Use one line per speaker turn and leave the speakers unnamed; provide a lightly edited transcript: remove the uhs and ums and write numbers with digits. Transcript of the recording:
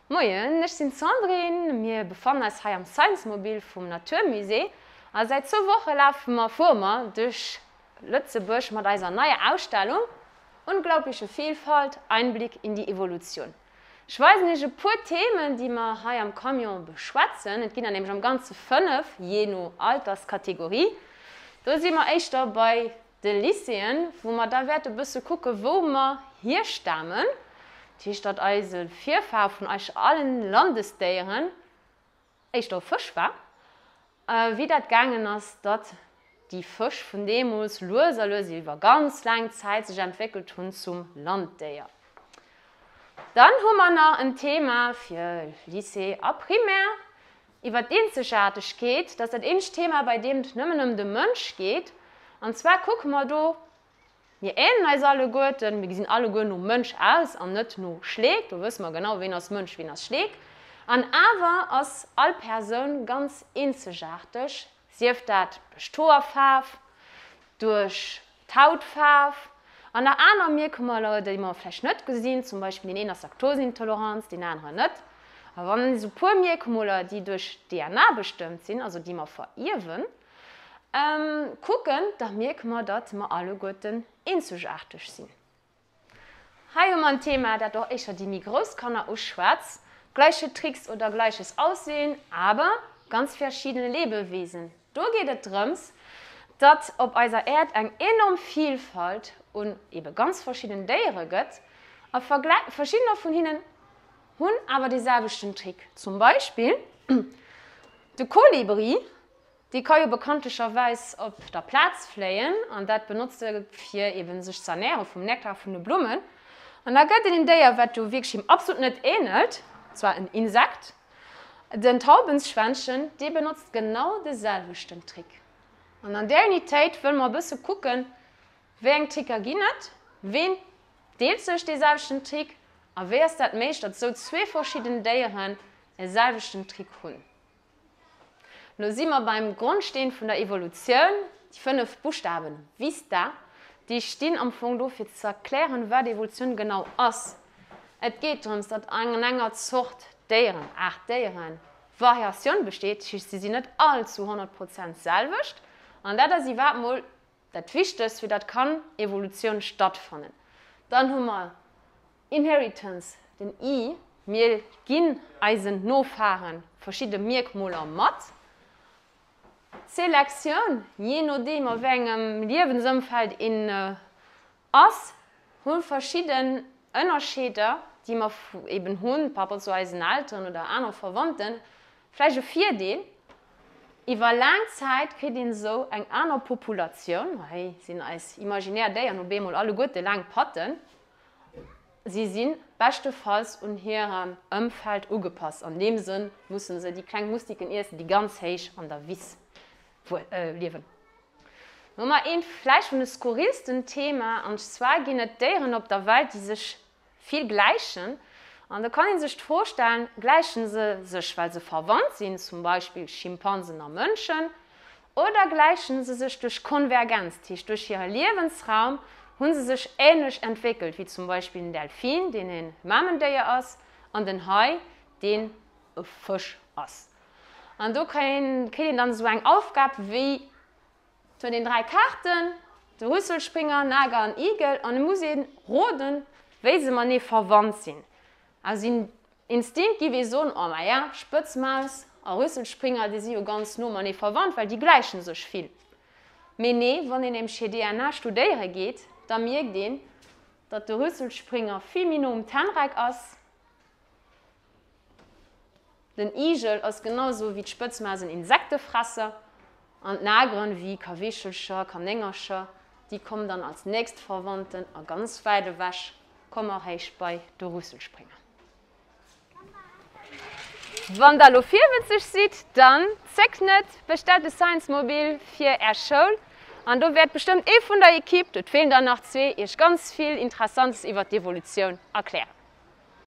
Moien, ech sinn d'Sandrine. Mir befannen eis hei am Science-Mobil vum Naturmusée a säit zwou Woche lafe mer, fuere mer duerch Lëtzebuerg mat eiser neier Ausstellung Unglaubliche Vielfalt, Einblick in die Evolution. Ech weisen iech e puer Themen, déi mer hei am Camion beschwätzen. Et ginn der nämlech am Ganze 5, jee no Alterskategorie. Do si mer éischter bei de Lycéeën, wou mer da wäerte bësse kucke wou mer hierstamen, dat heescht, datt eise Virfahr vun eis allen Landesdéieren éischter e Fësch war, wéi dat gaangen ass, datt déi Fësch vun deemools lues a lues iwwer ganz laang Zäit sech entwéckelt hunn zum Landdéier. Dann hu mer nach en Thema fir Lycée a Primaire, Iwwer d'Eenzegaartegkeet, dat ass dat eenzegt Thema, bei deem et nëmmen ëm de Mënsch geet. An zwar kucke mer do, mir ähnelen eis alleguerten, mir gesinn alleguer no Mënsch aus an net no Schleek, do wësse mer genau, ween ass Mënsch, ween ass Schleek. An awer ass all Persoun ganz eenzegaarteg, sief dat duerch d'Hoerfaarf, duerch d'Hautfaarf an nach aner Mierkmaler, déi mer vläicht net gesinn, zum Beispill deen een ass Laktosintoleranz, deen aneren net. A wann esou puer Mierkmoler, déi duerch d'DNA bestëmmt sinn, also déi mer verierwen, kucken, da mierke mer, datt mer alleguerten eenzegaarteg sinn. Hei hu mer en Thema, dat och éischter déi méi grouss Kanner uschwätzt, Gleiche Tricks oder gleiches Aussehen, aber ganz verschiedene Lebewesen. Do geet et drëms, datt op eiser Äerd eng enorm Vielfalt un ebe ganz verschiddenen Déiere gëtt a verschiddener vun hinnen hunn awer dee selwechten Trick. Zum Beispill de Kolibri. Dee ka jo bekanntlecherweis op der Plaz fléien an dat benotzt e fir eben sech ze ernäre vum Nektar vun de Blummen. An da gëtt et een Déier wat jo wierklech him absolut net ähnelt, zwar en Insekt, den Taubenschwänzchen, dee benotzt genau de selwechten Trick. An an där Unitéit wëlle mer e bësse kucken, wéi eng Tricker ginn et, ween deelt sech dee selwechten Trick a wéi ass dat méiglech, datt esou zwee verschidden Déieren e selwechten Trick hunn. Lo si mer beim Grondsteen vun der Evolutioun, déi 5 Buschtawen VISTA, déi stinn am Fong do fir ze erklären, wat Evolutioun genau ass. Et geet drëms, datt an enger Zort Déieren, Aart Déieren, Variatioun besteet, dat heescht, si sinn net all zu 100 Prozent d'selwecht. An dat ass iwwerhaapt mol dat Wichtegst, fir datt kann Evolutioun stattfannen. Dann hu mer Inheritance, den I, Mir ginn eisen Nofaren verschidde Mierkmoler mat. Selektioun, Jee nodeem a wéi engem Liewensëmfeld een ass, hu verschidden Ënnerscheeder, déi mer eben hunn par rapport zu eisen Elteren oder anere Verwandten, vläicht e Virdeel. Iwwer laang Zäit kritt een esou eng aner Populatioun, hei sinn eis imaginär Déieren op eemol alleguerte laang Patten, Si si beschtefalls un hirem Ëmfeld ugepasst. An deem Sënn musse se déi kleng Mustiken iessen, déi ganz héich an der Wiss liewen. Lo hu mer eent vläicht vun de skurrilsten Thema, an zwar ginn et Déieren op der Welt, déi sech vill gläichen. An do kann ee sech d'Fro stellen, Gläiche se sech, well se verwannt sinn, zum Beispill Schimpansen a Mënschen, Oder gläichen se sech duerch Konvergenz, dat heescht duerch hire Liewensraum hu se sech änlech entwéckelt, wéi zum Beispill den Delfin, deen e Mamendéier ass, an den Hai, deen e Fësch ass. An do kritt een dann esou eng Aufgab wéi, et huet een 3 Kaarten, de Rüsselspringer, Nager an Igel, an et muss ee roden, wéi se matenee verwannt sinn. A sinn Instinkt giff ee soen, oh maja, Spëtzmaus a Rüsselspringer, déi si jo ganz no manee verwannt, well déi gläichen sech vill. Mee nee, wann een nämlech hir DNA studéiere geet, da mierkt een, datt de Rüsselspringer vill méi no um Tenrek ass. Den Igel ass genau esou wéi d'Spëtzmaus en Insektefresser an d'Nageren, wéi Kawéchelcher, Kanéngercher, déi kommen dann als nächst Verwandten a ganz wäit ewech Komm mer héich bei de Rüsselspringer. Wann der elo virwëtzeg sidd, dann zéckt net, bestellt e Science Mobil fir är Schoul an do wäert bestëmmt ee vun der Equipe, et feelen der nach zwee, iech ganz vill Interessantes iwwert d'Evolutioun erklären.